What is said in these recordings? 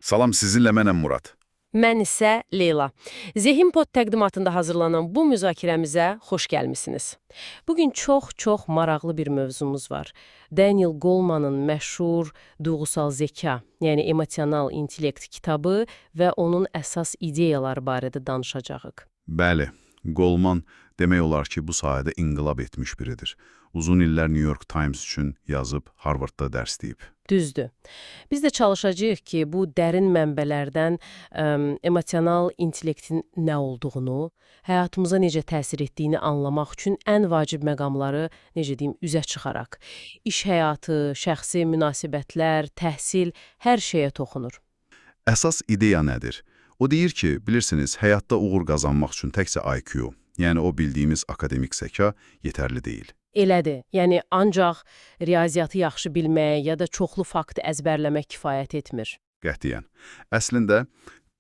Salam, sizinlə mənəm Murad. Mən isə Leyla. Zehin Pod təqdimatında hazırlanan bu müzakirəmizə xoş gəlmisiniz. Bugün çox-çox maraqlı bir mövzumuz var. Daniel Goleman'ın məşhur Duyğusal Zeka, yəni emosional intellekt kitabı və onun əsas ideyaları barədə danışacağıq. Bəli, Goleman demək olar ki, bu sahədə inqilab etmiş biridir. Uzun illər New York Times üçün yazıb, Harvardda dərs deyib. Düzdür. Biz də çalışacağıq ki, bu dərin mənbələrdən emosional intellektin nə olduğunu, həyatımıza necə təsir etdiyini anlamaq üçün ən vacib məqamları, necə deyim, üzə çıxaraq. İş həyatı, şəxsi münasibətlər, təhsil, hər şeyə toxunur. Əsas ideya nədir? O deyir ki, bilirsiniz, həyatda uğur qazanmaq üçün təkcə IQ, yəni o bildiyimiz akademik zəka yetərli deyil. Elədir. Yəni ancaq riyaziyyatı yaxşı bilmək ya da çoxlu faktı əzbərləmək kifayət etmir. Qətiyyən. Əslində,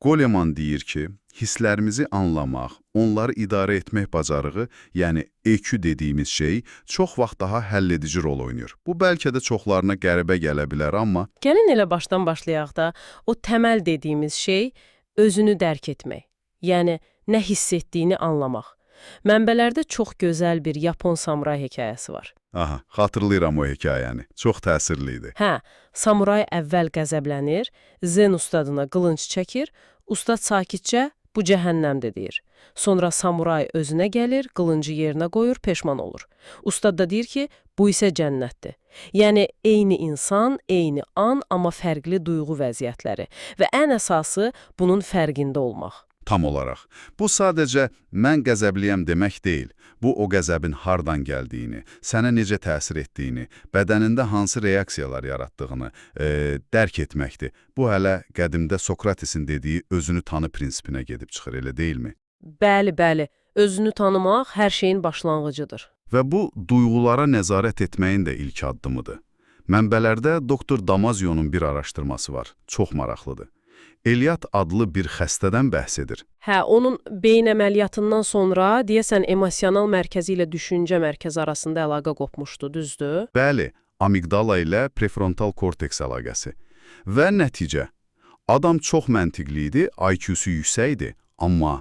Goleman deyir ki, hisslərimizi anlamaq, onları idarə etmək bacarığı, yəni EQ dediyimiz şey çox vaxt daha həlledici rol oynayır. Bu bəlkə də çoxlarına qəribə gələ bilər, amma Gəlin elə başdan başlayaq da, o təməl dediyimiz şey özünü dərk etmək. Yəni nə hiss etdiyini anlamaq. Mənbələrdə çox gözəl bir Yapon samuray hekayəsi var. Aha, xatırlayıram o hekayəni. Çox təsirli idi. Hə, samuray əvvəl qəzəblənir, Zen ustadına qılınc çəkir, ustad sakitcə bu cəhənnəmdir deyir. Sonra samuray özünə gəlir, qılıncı yerinə qoyur, peşman olur. Ustad da deyir ki, bu isə cənnətdir. Yəni eyni insan, eyni an, amma fərqli duyğu vəziyyətləri və ən əsası bunun fərqində olmaq. Tam olaraq. Bu sadəcə mən qəzəbliyəm demək deyil. Bu o qəzəbin hardan gəldiyini, sənə necə təsir etdiyini, bədənində hansı reaksiyalar yaratdığını dərk etməkdir. Bu hələ qədimdə Sokratesin dediyi özünü tanı prinsipinə gedib çıxır, elə deyilmi? Bəli, bəli, özünü tanımaq hər şeyin başlanğıcıdır. Və bu duyğulara nəzarət etməyin də ilk addımıdır. Mənbələrdə Dr. Damazio'nun bir araşdırması var. Çox maraqlıdır. Eliot adlı bir xəstədən bəhs edir. Hə, onun beyin əməliyyatından sonra deyəsən emosional mərkəzi ilə düşüncə mərkəzi arasında əlaqə qopmuşdu, düzdür? Bəli, amigdala ilə prefrontal korteks əlaqəsi. Və nəticə, adam çox məntiqli idi, IQ-su yüksək idi, amma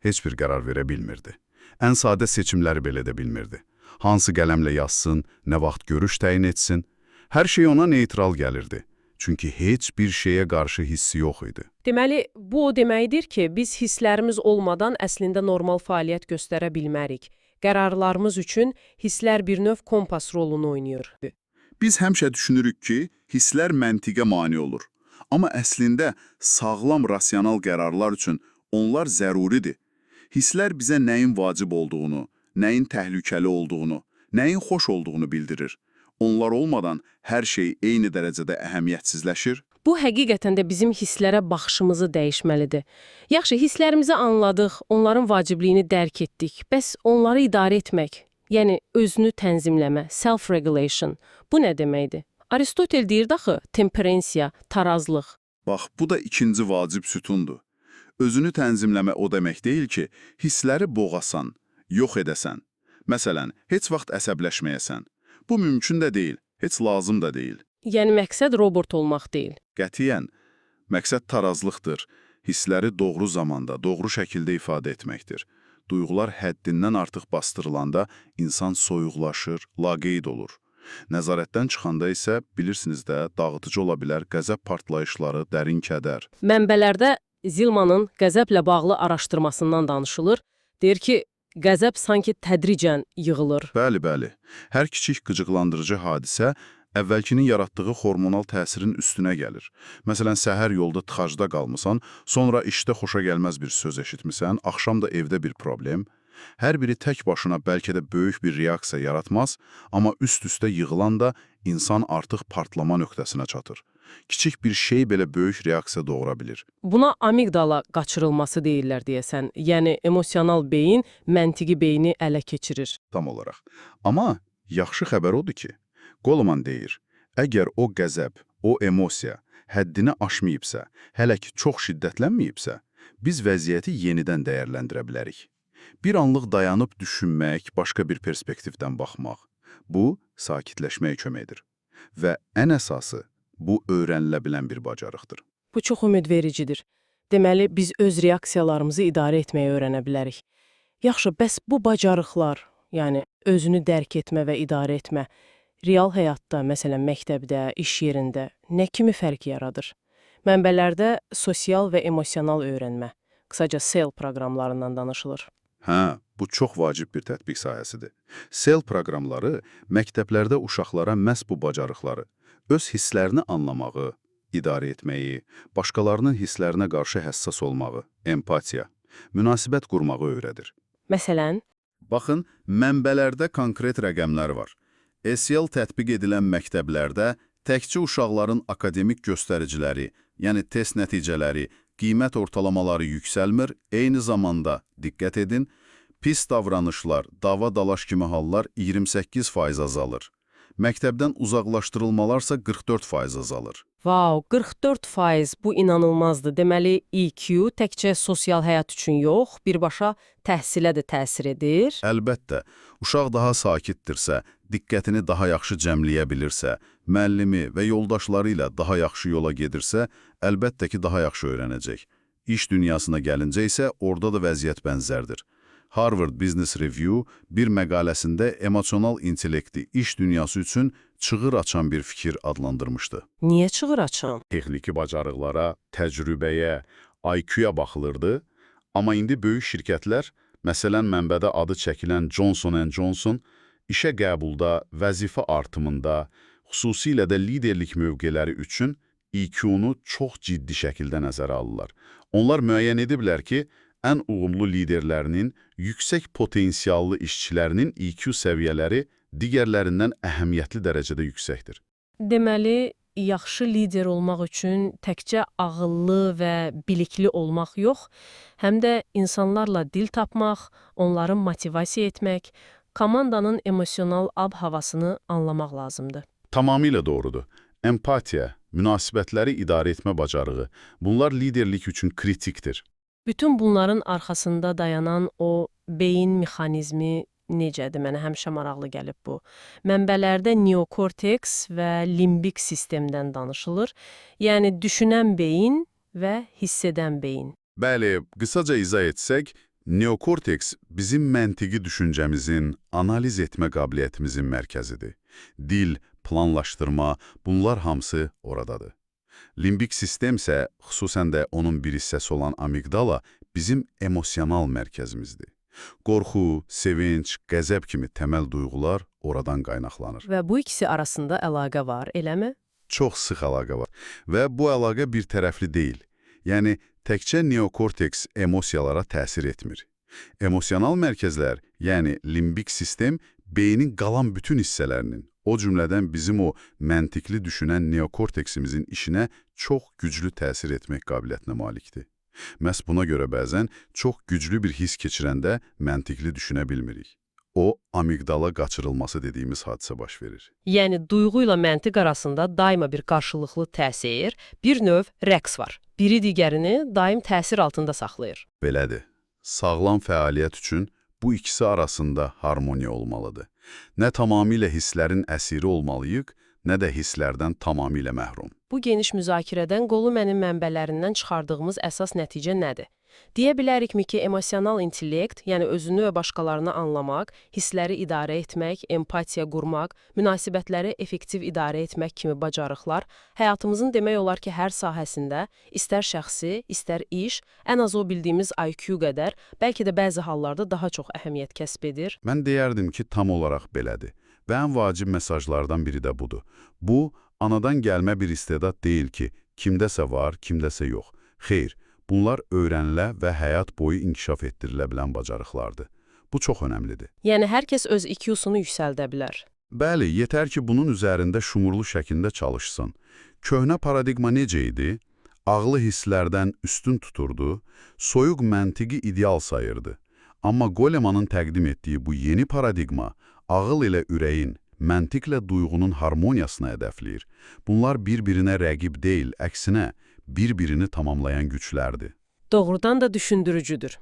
heç bir qərar verə bilmirdi. Ən sadə seçimləri belə edə bilmirdi. Hansı qələmlə yazsın, nə vaxt görüş təyin etsin, hər şey ona neytral gəlirdi. Çünki heç bir şeyə qarşı hissi yox idi. Deməli, bu o deməkdir ki, biz hisslərimiz olmadan əslində normal fəaliyyət göstərə bilmərik. Qərarlarımız üçün hisslər bir növ kompas rolunu oynayır. Biz həmişə düşünürük ki, hisslər məntiqə mane olur. Amma əslində sağlam rasional qərarlar üçün onlar zəruridir. Hisslər bizə nəyin vacib olduğunu, nəyin təhlükəli olduğunu, nəyin xoş olduğunu bildirir. Onlar olmadan hər şey eyni dərəcədə əhəmiyyətsizləşir. Bu həqiqətən də bizim hisslərə baxışımızı dəyişməlidir. Yaxşı, hisslərimizi anladıq, onların vacibliyini dərk etdik. Bəs onları idarə etmək, yəni özünü tənzimləmə, self-regulation, bu nə deməkdir? Aristotel deyirdi axı, temperensiya, tarazlıq. Bax, bu da ikinci vacib sütundur. Özünü tənzimləmə o demək deyil ki, hissləri boğasan, yox edəsən. Məsələn, heç vaxt əsəbləşməyəsən. Bu mümkün də deyil, heç lazım da deyil. Yəni məqsəd robot olmaq deyil. Qətiyyən, məqsəd tarazlıqdır. Hissləri doğru zamanda, doğru şəkildə ifadə etməkdir. Duyğular həddindən artıq bastırılanda insan soyuqlaşır, laqeyd olur. Nəzarətdən çıxanda isə, bilirsiniz də, dağıtıcı ola bilər, qəzəb partlayışları, dərin kədər. Mənbələrdə Zilmanın qəzəblə bağlı araşdırmasından danışılır. Deyir ki, qəzəb sanki tədricən yığılır. Bəli, bəli. Hər kiçik qıcıqlandırıcı hadisə əvvəlkinin yaratdığı hormonal təsirin üstünə gəlir. Məsələn, səhər yolda tıxacda qalmısan, sonra işdə xoşa gəlməz bir söz eşitmisən, axşam da evdə bir problem. Hər biri tək başına bəlkə də böyük bir reaksiya yaratmaz, amma üst-üstə yığılanda insan artıq partlama nöqtəsinə çatır. Kiçik bir şey belə böyük reaksiya doğura bilir. Buna amigdala qaçırılması deyirlər deyəsən. Yəni emosional beyin məntiqi beyni ələ keçirir. Tam olaraq. Amma yaxşı xəbər odur ki, Goleman deyir, əgər o qəzəb, o emosiya həddini aşmayıbsa, hələ ki çox şiddətlənməyibsə, biz vəziyyəti yenidən dəyərləndirə bilərik. Bir anlıq dayanıb düşünmək, başqa bir perspektivdən baxmaq. Bu, sakitləşməyə kömək edir. Və ən əsası, bu öyrənilə bilən bir bacarıqdır. Bu çox ümidvericidir. Deməli, biz öz reaksiyalarımızı idarə etməyi öyrənə bilərik. Yaxşı, bəs bu bacarıqlar, yəni özünü dərk etmə və idarə etmə, real həyatda, məsələn, məktəbdə, iş yerində nə kimi fərq yaradır? Mənbələrdə sosial və emosional öyrənmə, qısaca SEL proqramlarından danışılır. Hə, bu çox vacib bir tətbiq sahəsidir. SEL proqramları məktəblərdə uşaqlara məhz bu bacarıqları, öz hisslərini anlamağı, idarə etməyi, başqalarının hisslərinə qarşı həssas olmağı, empatiya, münasibət qurmağı öyrədir. Məsələn, Baxın, mənbələrdə konkret rəqəmlər var. SEL tətbiq edilən məktəblərdə təkcə uşaqların akademik göstəriciləri, yəni test nəticələri, qiymət ortalamaları yüksəlmir, eyni zamanda, diqqət edin, pis davranışlar, dava-dalaş kimi hallar 28% azalır. Məktəbdən uzaqlaşdırılmalarsa 44% azalır. Vau, 44% bu inanılmazdır. Deməli, EQ təkcə sosial həyat üçün yox, birbaşa təhsilə də təsir edir. Əlbəttə, uşaq daha sakitdirsə, diqqətini daha yaxşı cəmləyə bilirsə, müəllimi və yoldaşları ilə daha yaxşı yola gedirsə, əlbəttə ki, daha yaxşı öyrənəcək. İş dünyasına gəlincə isə orada da vəziyyət bənzərdir. Harvard Business Review bir məqaləsində emosional intellekti iş dünyası üçün çığır açan bir fikir adlandırmışdı. Niyə çığır açan? Texniki bacarıqlara, təcrübəyə, IQ-ya baxılırdı. Amma indi böyük şirkətlər, məsələn mənbədə adı çəkilən Johnson Johnson, işə qəbulda, vəzifə artımında, xüsusilə də liderlik mövqeləri üçün IQ-nu çox ciddi şəkildə nəzərə alırlar. Onlar müəyyən ediblər ki, ən uğurlu liderlərinin, yüksək potensiallı işçilərinin IQ səviyyələri digərlərindən əhəmiyyətli dərəcədə yüksəkdir. Deməli, yaxşı lider olmaq üçün təkcə ağıllı və bilikli olmaq yox, həm də insanlarla dil tapmaq, onları motivasiya etmək, komandanın emosional ab-havasını anlamaq lazımdır. Tamamilə doğrudur. Empatiya, münasibətləri idarə etmə bacarığı, bunlar liderlik üçün kritikdir. Bütün bunların arxasında dayanan o beyin mexanizmi necədir? Mənə həmişə maraqlı gəlib bu. Mənbələrdə neokorteks və limbik sistemdən danışılır. Yəni düşünən beyin və hiss edən beyin. Bəli, qısaca izah etsək, neokorteks bizim məntiqi düşüncəmizin, analiz etmə qabiliyyətimizin mərkəzidir. Dil, planlaşdırma, bunlar hamısı oradadır. Limbik sistem isə, xüsusən də onun bir hissəsi olan amigdala, bizim emosional mərkəzimizdir. Qorxu, sevinç, qəzəb kimi təməl duyğular oradan qaynaqlanır. Və bu ikisi arasında əlaqə var, eləmi? Çox sıx əlaqə var. Və bu əlaqə bir tərəfli deyil. Yəni, təkcə neokorteks emosiyalara təsir etmir. Emosional mərkəzlər, yəni limbik sistem, beynin qalan bütün hissələrinin, o cümlədən bizim o məntiqli düşünən neokorteksimizin işinə çox güclü təsir etmək qabiliyyətinə malikdir. Məhz buna görə bəzən çox güclü bir his keçirəndə məntiqli düşünə bilmirik. O, amigdala qaçırılması dediyimiz hadisə baş verir. Yəni duyğu ilə məntiq arasında daima bir qarşılıqlı təsir, bir növ rəqs var. Biri digərini daim təsir altında saxlayır. Belədir. Sağlam fəaliyyət üçün bu ikisi arasında harmoniya olmalıdır. Nə tamamilə hisslərin əsiri olmalıyıq, nə də hisslərdən tamamilə məhrum. Bu geniş müzakirədən Golemanın mənbələrindən çıxardığımız əsas nəticə nədir? Deyə bilərikmi ki, emosional intellekt, yəni özünü və başqalarını anlamaq, hissləri idarə etmək, empatiya qurmaq, münasibətləri effektiv idarə etmək kimi bacarıqlar həyatımızın demək olar ki, hər sahəsində, istər şəxsi, istər iş, ən az o bildiyimiz IQ qədər, bəlkə də bəzi hallarda daha çox əhəmiyyət kəsb edir. Mən deyərdim ki, tam olaraq belədir. Və ən vacib mesajlardan biri də budur. Bu, anadan gəlmə bir istedad deyil ki, kimdəsə var, kimdəsə yox. Xeyr, bunlar öyrənilə və həyat boyu inkişaf etdirilə bilən bacarıqlardır. Bu çox önəmlidir. Yəni hər kəs öz IQ-sunu yüksəldə bilər. Bəli, yetər ki, bunun üzərində şumurlu şəkildə çalışsın. Köhnə paradigma necə idi? Ağlı hisslərdən üstün tuturdu, soyuq məntiqi ideal sayırdı. Amma Golemanın təqdim etdiyi bu yeni paradigma ağıl ilə ürəyin, məntiqlə duyğunun harmoniyasına hədəfləyir. Bunlar bir-birinə rəqib deyil, əksinə bir-birini tamamlayan güclərdir. Doğrudan da düşündürücüdür.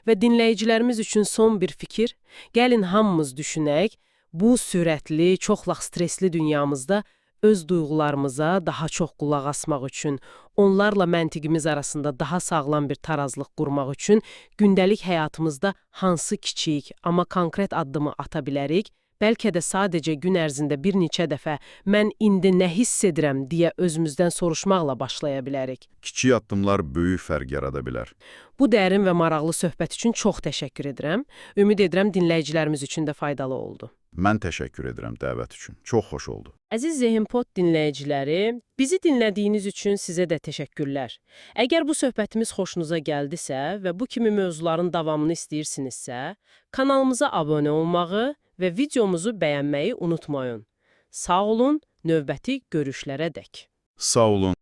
Və dinləyicilərimiz üçün son bir fikir, gəlin hamımız düşünək, bu sürətli, çoxlaq stresli dünyamızda Öz duyğularımıza daha çox qulaq asmaq üçün, onlarla məntiqimiz arasında daha sağlam bir tarazlıq qurmaq üçün gündəlik həyatımızda hansı kiçik, amma konkret addımı ata bilərik? Bəlkə də sadəcə gün ərzində bir neçə dəfə mən indi nə hiss edirəm deyə özümüzdən soruşmaqla başlaya bilərik. Kiçik addımlar böyük fərq yarada bilər. Bu dərin və maraqlı söhbət üçün çox təşəkkür edirəm. Ümid edirəm dinləyicilərimiz üçün də faydalı oldu. Mən təşəkkür edirəm dəvət üçün. Çox xoş oldu. Əziz Zehinpod dinləyiciləri, bizi dinlədiyiniz üçün sizə də təşəkkürlər. Əgər bu söhbətimiz xoşunuza gəldisə və bu kimi mövzuların davamını istəyirsinizsə, kanalımıza abunə olmağı və videomuzu bəyənməyi unutmayın. Sağ olun, növbəti görüşlərə dək. Sağ olun.